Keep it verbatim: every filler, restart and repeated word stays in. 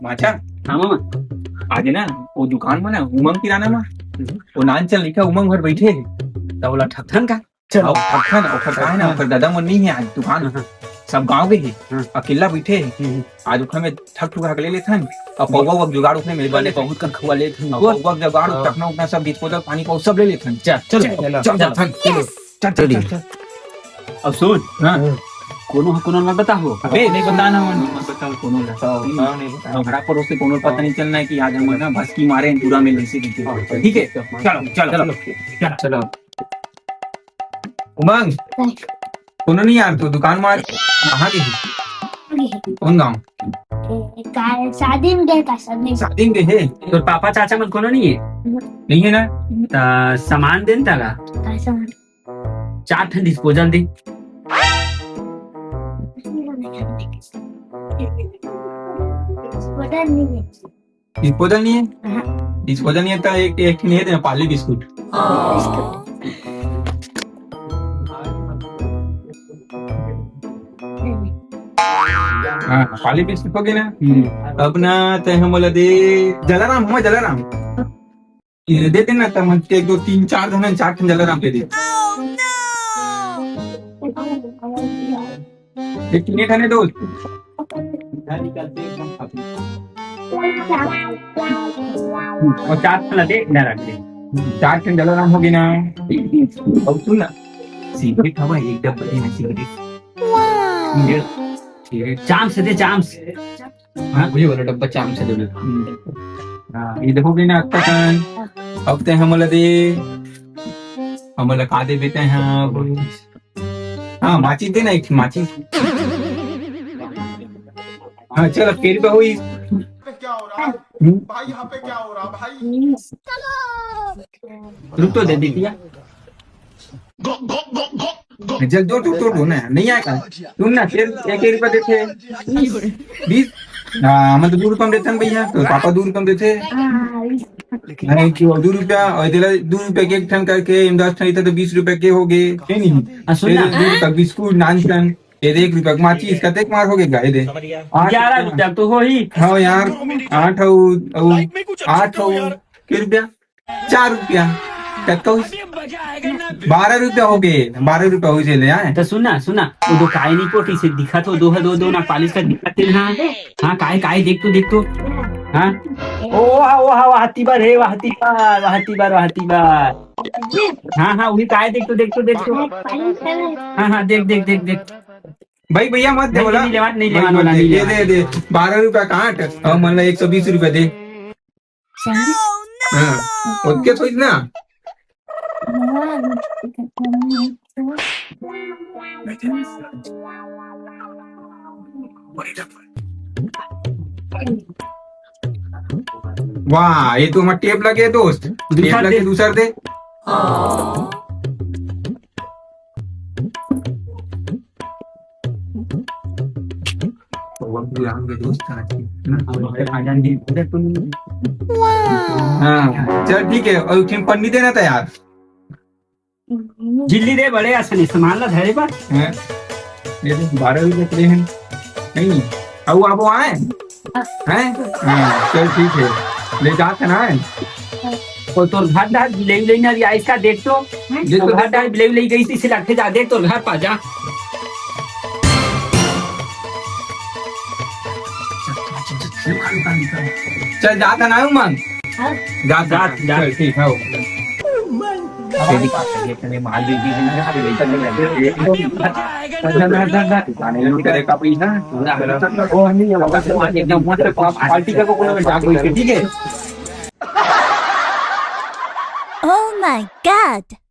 माचा, हाँ मामा। आज ना वो दुकान में ना उमंग किराना में, वो नान चल लिखा उमंग भर बैठे हे। त ओला ठगथन का? चल। अउ ठगथन, ओकर का हे ना, ओकर ददा मन नहीं हे आज दुकान, हाँ। सब गाँव गे हे, हाँ। अकेला बैठे हे। हम्म। आज ओखर में ठग ठुगा के ले लेथन, अउ पौवा वक जुगाड़ ओखर में बने बहुत कन खवा लेथन। अउ पौवा जुगाड़, हाँ। टकना उकना सब disposal पानी पाऊ सब ले लेथन। चल, चल, चल, चल, चल, चल, चल। चल, चल, चल, चल। अब सुन, हाँ। कोनो ह कोनो ल मत बताहू। अबे, नहीं बताना मन। मत बताओ कोनो ल। हाँ, हाँ, नहीं बताओ। हमरा पड़ोस के कोनो ल पता नहीं चलना हे कि आज हमन ना भसकी मारे हैं पूरा में, जैसे कि। हाँ, ठीक है? चलो, चलो, चलो। चलो। चलो। उमंग, कोनो नहीं यार, तू दुकान में आज कहाँ गे हे? कौन गाँव? ए, का-, शादी में गे हे, शादी में। शादी में गे हे? तोर पापा चाचा मन कोनो नहीं हे? हम्म। नहीं हे ना? हम्म। त सामान दे न ताला। का सामान? चार ठन disposal दे। Disposal नहीं हे। Disposal नहीं हे? हाँ। Disposal नहीं हे त एक, एक ठन ये दे ना, पाली बिस्कुट। बिस्कुट। हाँ, पाली बिस्कुट हो गे ना? हम्म। अब ना तैं हमला दे, जलाराम, हमर जलाराम। ये दे देना, त मन एक, दो, तीन, चार झन, चार ठन जलाराम दे दे। एक ठन ये ठन हे दोस्त। अउ चार ठन ला दे, इधर रख दे। चार ठन जलाराम हो गे ना। अउ सुन ना, सिगरेट हवा एक डब्बा दे ना, सिगरेट। सिगरेट। चाम से दे, चाम से। हाँ, वही वाला डब्बा चाम से दे। हम्म। हाँ, ये देखो कि ना, अब तक, अब तैं हमला दे, हमला का देबे तैं, हाँ, बोल। हाँ, माचिस दे ना, एक ठे माचिस। हाँ, चल, अब तेरी पे हुई। पे क्या हो रहा है? हम्म। भाई, यहाँ पे क्या हो रहा, भाई? रुक तो दे, बिटिया। जल दो, दो, दो, दो ना, नहीं आएगा। सुन ना, तेल एक, एक रुपया देथे। बीस। हाँ, मतलब दू रुपया में देथन भैया, तो पापा दू रुपया में देथे। हाँ, कि वो दू रुपया, अउ तेला दू रुपया के एक ठन करके, एम दस ठन रहिथे त बीस रुपया के हो गे, हे नहीं? हाँ, सुन ना। दू रुपया बिस्कुट, नान ठन, ये दे एक रुपया के माचिस, कतेक मार हो गे गा, ये दे। आठ ग्यारह रुपया। रुपया तो हो ही। हाँ यार, आठ अउ, अउ, आठ अउ, के रुपया? चार रुपया। कतका होइस? बारह रुपया हो गे, बारह रुपया होइस ले आए। त सुन ना, सुन ना, वो दो काय नहीं पोटी से दिखत हो, दो है, दो, दो ना पालिश का दिखत है ना। हाँ, काय, काय देख तो, देख तो। हाँ। ओ, वाह, वाह, वाह, तिबर हे, वाह, तिबर, वाह, तिबर, वाह, तिबर। हाँ, हाँ, वही काय देख तो, देख तो, देख तो। हाँ, हाँ, देख, देख, देख, देख। भाई, भैया, मत दे नहीं, बोला। नहीं लेवा, नहीं भाई, लेवा, मत बोला, दे। नहीं ये लेवा। दे, दे। बारह रुपया काट, अउ मन ला एक सौ बीस रुपया दे। सही? हाँ, ओतके थोड़ी ना। वाह, ये तो हमर टेप लगे दोस्त। दूसर टेप लगे, दे। दूसर दे। हाँ, चल ठीक है, अउ एक ठन पन्नी देना त यार। झिल्ली दे बड़े असन सामान ला धरे बर। हैं? ये तो बारह रुपया के हैं। नहीं, अउ आबो आए? हैं? हाँ, चल ठीक है। ले जात हे ना? अउ तोर घर डार बिलई उलई ना रिया, इसका देख तो। देख तो, तोर घर देख तो। डार बिलई उलई गई, इसे लगथे जा, देख तोर घर पा जा। चल, जात हे ना उमंग? हाँ। जात हे ना? जात, जात। चल, ठीक हे। पार्टी का को कोनो में जाग गई, ठीक है? Oh my God!